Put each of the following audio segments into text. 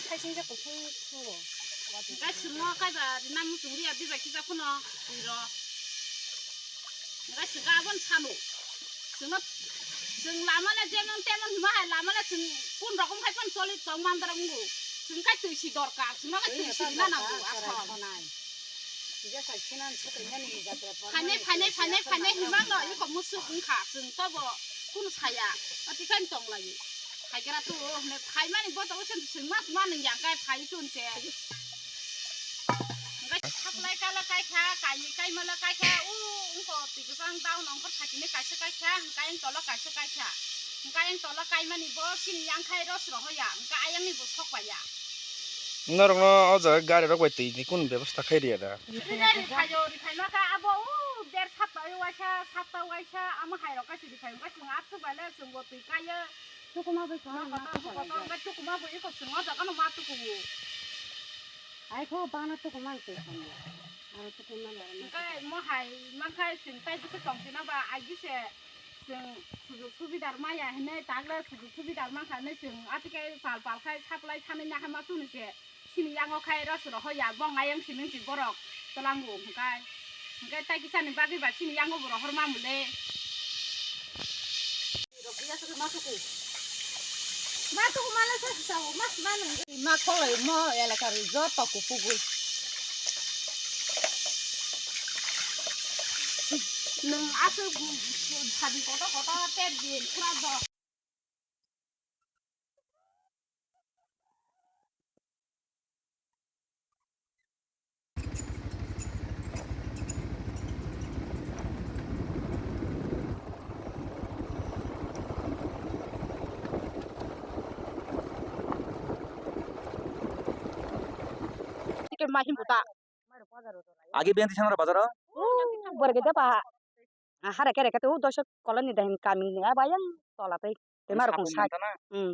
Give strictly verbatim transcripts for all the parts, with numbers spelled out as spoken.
Khaisingsa kuphung khuo. Hwnkhe chwngno kaiba rina muchung riya bibai kisa phano twi rw. Hwnkhe chwngkhe abono sano. Chwngno, chwng lamano jemon temon hwnma hai lamano chwng kun rokom khai phano choli tong mandar wngo. Chwng khai twi si dorkar, chwngno khai twi si rina nango asol. Phainai, phainai, phainai, phainai hwnmano iko musuk wngkha, chwng tobo kunu saya, o tikhai tonglaio. Phaigra tu hwnwi phaimani boto o se chwng mas ma nung yang kai phai chun se. Hwnkhe saplai kala kaikha, kaini kaimala kaikha, u wngko twi kwchang down ongkhor phatini kaisa kaikha, hwnkhe ayang tola kaisa kaikha. Hwnkhe ayang tola kaimani bo chini yang khai ros rohoya, hwnkhe ayangni bo sok paiya. Norokno o jaga gari rok bai twi ni kunu bebosta khai riya da? Rina riphaio, riphaima kha abo u der sapta o waisa, sapta waisa amo hai rok kaisa riphai, hwnkhe chwng athubaile chwngbo twi kaiyo. Tukuma bai kha, kotor, ma kotor, hwnkhe tukuma bo iko chwng o jaga no ma tukuo. Ai kho bana tukuma twi khamya. Aro tukuma le. Hwnkhe mo hai mankhai chwng tai bwswk tongchina ba ai bise. Chwng sujug subidar maya hinwi tagra sujug subidar mankha hinwi chwng atikai pal pal khai saplai sanwi nahama chwngni se chini yango khai rosoro hoya bong ayang simi si borok twlango hwnkhe hwnkhe tai kisani bagwi ba chini yango bo rohor mamole. Ma tuku mala sa sa ma ma nung. Ma kholai mo elakari joto kupugwi. Nung aswk bu-, bu-, sabi kotor kotor tep di, pura dok. Ake biyang tisana bazaro? Borge de pa. Hare kere kete u dosa koloni de kami ni abayang tola tei. Tema rokong sak. Hmm.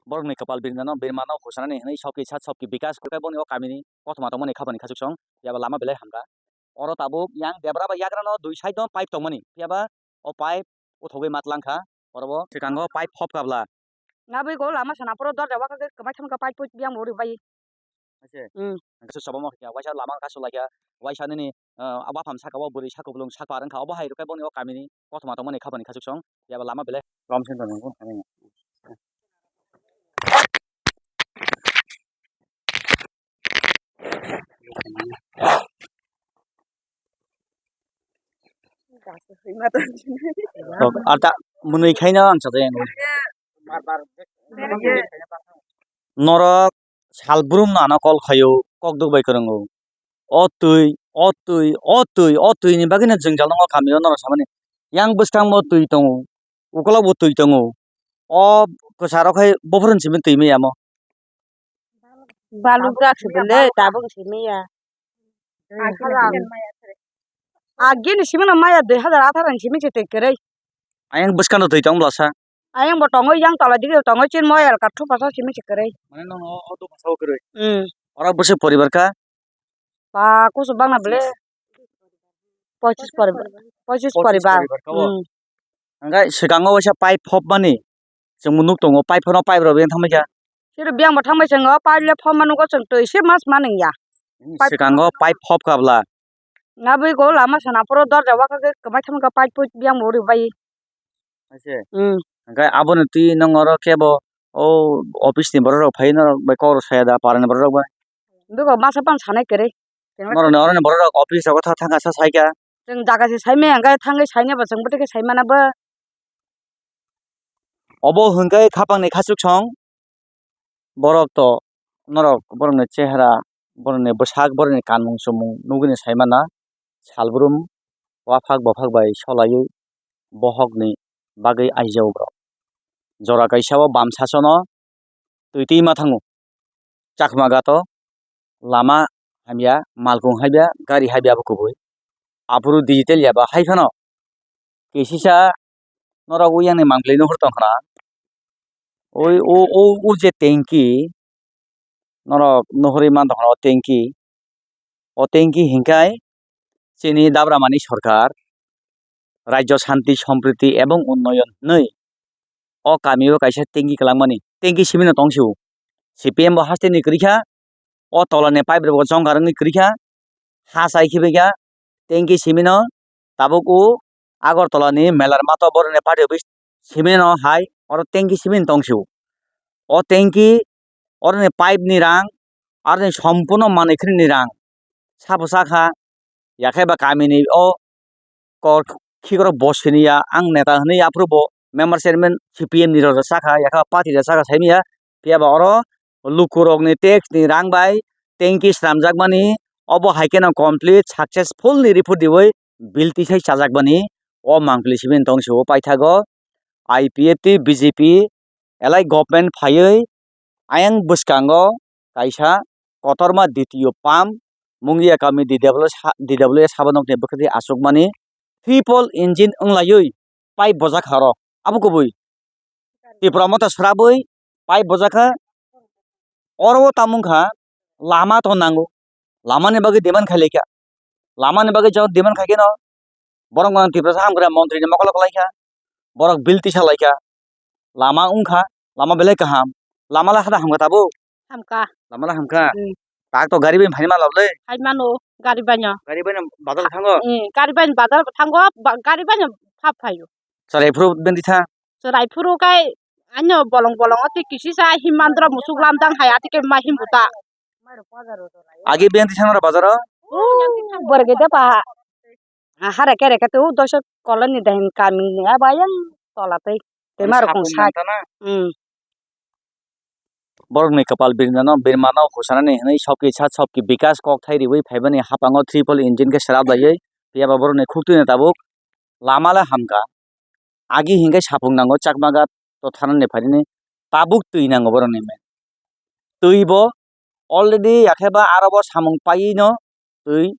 Borokni kwpal birmano, birmano khosana ni hinwi soki sat soki bikas khe boni o kamini kothoma tongmani khapani khachuk song yaba lama belai hamkha. Oro tabuk yang debra bai yagra no dui side no pipe tongmani, phiyaba o pipe uthogwi mat langkha, oro bo swkango pipe hop kabla. Nabwi go lama sana poro dorja waka khe kwmai thangkha pipe put yang bo ri bai. Aise. Hmm. Kasu sobo mo kya waisa lama kasu laikya waisa nini, ah, wapham saka o bwrwi sakhuklung sakpar wngkha, obo hai rwkhe boni o kamini kothoma tongmani khapani khachuk song yaba lama belai. Rom sen tong nang. Ata mwnwi khaino ang sajai ang. Norok salbrum no ano kol khaio, kok duk bai kwrwngo. O twi, o twi, o twi, o twi ni bagwi no jwngjal nongo kamio norok samani. Yang bwskang bo twi tongo, ukolok bo twi tongo. O kwcharo khai buphuru simi twi maya mo. Balu jak se bele tabuk simi ya. Agini simi no maya dui hazar atharo ni simi se twi kwrwi. Ayang bwskang no twi tong bwlasa. Ayang bo tongo yang tola dige tongo chin mo elka thupasa simi se kwrwi. Mane nono o thupasa o kwrwi. Hmm. Oro bwswk poribar kha? Ba kusu bangna bele. Pochis poribar. Pochis poribar. Pochis poribar kha bo? Hmm. Hwnkhe swkango waisa pipe phopmani chwngbo nuk tongo, pipe phano pipe rok yang thangbaikha. Siro biyang bo thangbai chwng o pipe le phopma nugo chwng twi se mas manwng ya. Pipe swkango phopma pipe phop kabla. Nabwi go lama sana poro dorja waka khe kwmai thangkha pipe put biyang bo ri bai. Aise. Hmm. Hwnkhe aboni twi nwng oro kebo o office ni borok rok phai norok bai kok rok saya da para ni borok rok bai. Bego masa pan sanai kwrwi. Norok ni oro ni borok rok office rogo tha thangkha sa saikha. Chwng jaga se saimaya hwnkhe thangwi sainai bo chwng bwtwi khe saimana bo. Obo hwnkhe khapangni khachuk song borok to norok borokni chehra borokni bwsak borokni kanmung chumung nugwini saimana salbrum waphak bophak bai solaiwi bohokni bagwi aijago borok. Jora kaisa o bam sasono twi twi ma thango. Chakma gato lama hamya, malkung hamya, gari hamya bo kubui. Aphuru digital ya ba hai phano kisisa norok uyang ni mangpili nuhur tong khna. Oi o, o, o je tanki norok nuhuri man tong khna o tanki. O tanki hinkai chini Dabramani sorkar Rajya Shanti Sampriti ebong Unnoyon hinwi o kamio kaisa tanki kwlangmani, tanki simi no tong sio. C P M bo haste ni kwrwi kha, o tola ni pipe rok bo jongkar wngwi kwrwi kha, ha chai khibai kha, tanki simi no tabuk o Agartala ni melar mato borok ni party office simi no hai oro tanki simi no tong sio. O tanki, oro ni pipe ni rang, aro ni sompurno manwi khini ni rang sabo cha kha, yakhe ba kami ni o kok khikrok bo sini ya, ang neta hwnwi aphuru bo member chairman C P M ni rok cha kha, yakhe ba party rok cha kha saimanya, phiya ba oro lukurokni tax ni rang bai tanki swnamjakmani, obo hai kheno complete successful ni report riwi bill tisai chajakmani, o mangpili simi tong sio paithago I P F T B J P allied government phaiwi ayang bwskango kaisa kotorma D T O pump Mungia kami D W S ha-, D W S habanokni bwkhadi achukmani triple engine wnglaiwi pipe bojak kha oro. Abo kubui Tipra Motha srabwi pipe bojak kha. Oro o tamo wngkha lama to nango. Lama ni bagwi demand khai laikha. Lama ni bagwi jok demand khai kheno borok no Tiprasa hamkrai montri ni mokol o kwlai kha. Borok bill tisa lai kha. Lama wngkha, lama belai kaham. Lama lai hada hamkha tabuk. Hamkha. Lama lai hamkha. Hmm. Tak to gari bai phaima lab le. Hai mano gari bai no. Gari bai no bazar thango. Hmm, gari bai no bazar thango, ba-, gari bai no phap phaio. Chwrai phuru benti tha. Chwrai phuru kai ano bolong bolong o tei kisi sa himandra musuk lamdang hai ati ke ma himbuta. Agi benti thang ro bazar o. Borge de pa. Hare kere kete u dosa koloni de hin kami ni aba yang tola tei. Tei ma rokong sapung sa. Nang tana. Hmm. Borokni kwpal birmano, birmano husanani hwnwi sobki sa sobki bikas kok thai riwi phaibani hapango triple engine khe srap laiwi, phiya ba borokni khuktwino tabuk lama le hamkha. Agi hinkhe sapung nango Chakmagat to thanani phainani tabuk twi nango borokni men. Twi bo already yakhe ba aro bo samung paiwi no twi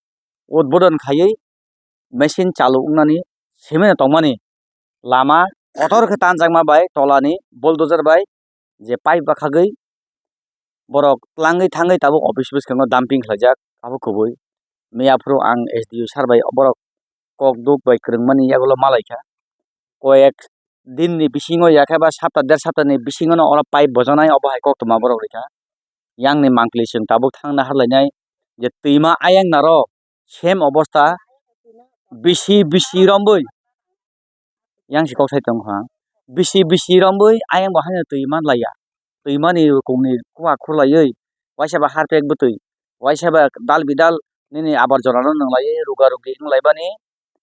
udbodon khaiwi machine chalu wngnani simi no tongmani lama kotor khe tanjakma bai tolani bulldozer bai je pipe bakhagwi borok tlangwi thangwi tabuk office bwskango dumping khlaijak abo kubui. Miya phuru ang S D O sir bai borok kok duk bai kwrwngmani yagulo malaikha. Koyek din ni bisingo yakhe ba sapta der sapta ni bisingo no oro pipe bojanai obo hai koktwma borok rikha. Yang ni mangpili chwng tabuk thangna harlainai je twima ayang naro same obosta bisi bisi romboi. Yang si kok sai tong kha. Bisi bisi romboi ayang bo haino twi man laiya. Twi mani rukung ni kuwa khurlaiwi waisa ba harpek bwtwi, waisa ba dal bidal nini abar jora no nwnglaiwi ruga rugi wnglaibani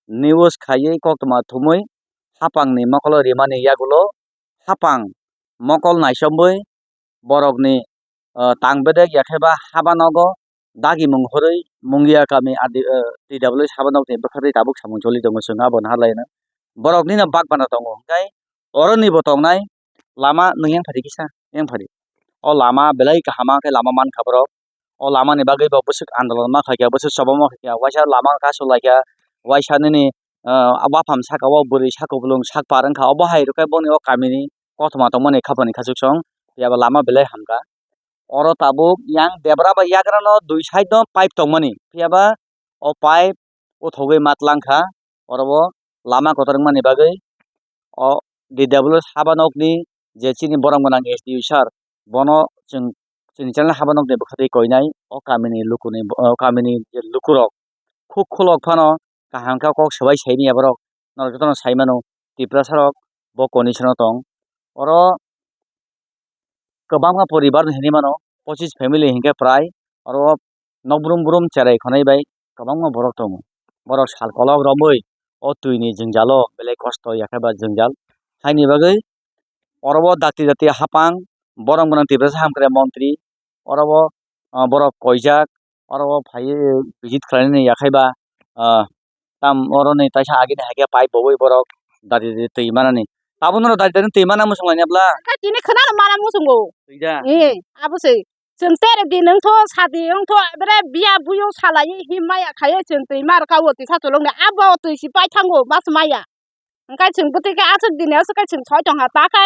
news khaiwi koktwma thumui hapang ni mokolo rimani yagulo hapang mokol naisomwi borokni, ah, tang bedek yakhe ba haba nogo dagimung horwi Mungia kami adi, ah, T W S haba nokni bwkharwi tabuk samung choli tongo, chwng abono ha laino. Borok nino bak bana tongo, hwnkhe oroni bo tongnai lama nwng yang phari kisa, yang phari. O lama belai kaham khe lama mankha borok. O lama ni bagwi bo bwswk andolon ma khaikha, bwswk chobama khaikha, waisa lama kasu laikha, waisa nini, ah, waphang saka o bwrwi sak kupulung sak par wngkha, obo hai rwkhe boni o kamini kothoma tongmani khapani khachuk song, phiya ba lama belai hamkha. Oro tabuk yang debra bai yagra no dui side no pipe tongmani, phiya ba o pipe uthogwi ma tlang kha, oro o lama kotor wngmani bagwi o D W S haba nokni je chini borok gwnang S D O sir, bono chwng chini channel haba nokni bwkha twi koinai o kamini lukuni, o kamini je lukurok khuk khulok phano kaham khe kok swbai saimanya borok, norok jotono saimano Tiprasa rok bo condition o tong. Oro kwbangma poribar hinwi mano, pochis family hinkhe prai oro nok brum brum cherai khwnai bai kwbangma borok tongo. Borok sal kolok romwi o twini jwngjalo belai kosto yakhe ba jwngjal. Haini bagwi oro o dakti dakti hapang borok gwnang Tiprasa hamkrai montri oro o, ah, borok koijak oro o phaiwi visit khlainani yakhe ba, ah, tam oro ni taisa agini hai khe pipe bowui borok dari dari twi manani. Tabuk norok dari dari twi mana muchung laina bwla? Kha tini khwnano mana muchungo. Twi da? Eh, abo se. Chwng tere din wngtho, sadi wngtho, ebere biya buyung salai hi maya khaye chwng twi mar kawo twi kha cholong de. Abo twi si pai thango, mas maya. Hwnkhe chwng bwtwi khe aswk dini aswk khe chwng soi tongkha, ta khe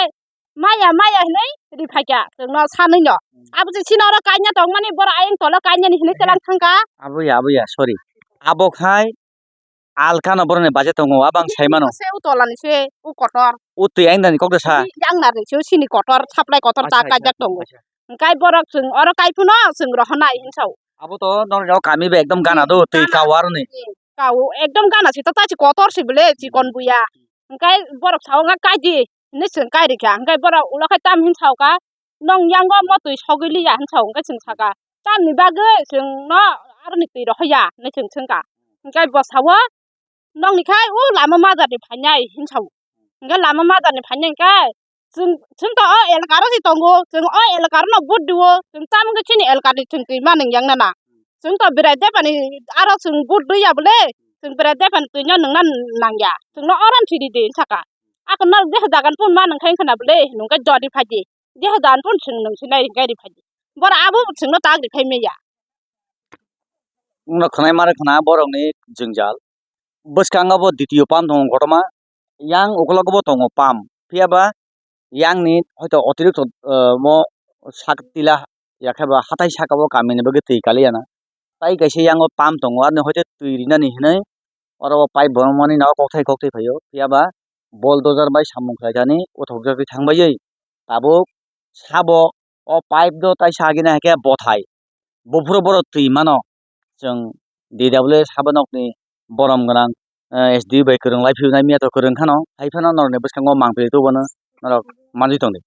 maya, maya hinwi ri phaikha chwngno sanwi no. Abo se sino oro kaina tongmani, borok ayang tola kainani hinwi telang thangkha. Abo ya, abo ya, sorry. Abo khai alkano borokni baja tongo, abang sai mano. Se u tolani se, u kotor. U twi ayang dani kok da sa? Yang narni se, sini kotor, supply kotor ta kaijak tongo. Acha, acha. Hingkai borok chwng oro kai phano chwng rohonai hinsa o. Abo to norok kami bai ekdom gana do, twi gana kawar ni. Kau ekdom gana si to tai si kotor si bole chikon buya. Hingkai borok sao wngkha kai di hinwi chwng kai rikha. Hingkai borok ulo khai tam hinsa o kha, "Nong yango mo twi sogwi liya," hinsa o. Hingkai chwng saka, "Tamni bagwi chwng no aroni twi rohoya?" hinwi chwng swngkha. Hingkai bo sao, "Nongni khai o lama majar ni phainai," hinwi sao. Hingke lama majar ni phainai hingke chwng, chwng to o elaka ro se tongo, chwng o elaka ro no vote diyo, chwng tamungke chini elaka ni chwng twi ma nung yang nana. Chwng to berai de pani aro chwng vote diya bole, chwng berai de pani twi no nung na nang ya. Chwng no oran sidi de saka. Ako no je jagan pun ma nung khai khana bole, nung ke jodi phaidi. Je jagan pun chwng nung sinai ri khai ri phaidi. Bora abo chwng no tak ri khai me ya. Wngno khwnai ma rwkha na borokni jwngjal. Bwskango bo ditiyo pump tongo kotorma, yang ukologo bo tongo pump, phiya ba yang ni hoito otirikto, ah, mo sak tila ya khe ba hatai saka o kami ni bagwi twi kaliya na. Tai kaisa yang o pump tongo, aroni hoito twi rinani hinwi oro o pipe bo mani na kokthai kokthai phaio, phiya ba bulldozer bai samung khlaijani uthokjagwi thangbai oi. Tabuk sabo o pipe do tai sagina hake bothai. Buphuru borok twi mano. Chwng D W S habo nokni borom gwnang, eh, S D O bai kwrwng lai phiyunai miya to kwrwng khano. Hai phano norokni bwskango mangpili tubunw norok manwi tongdi.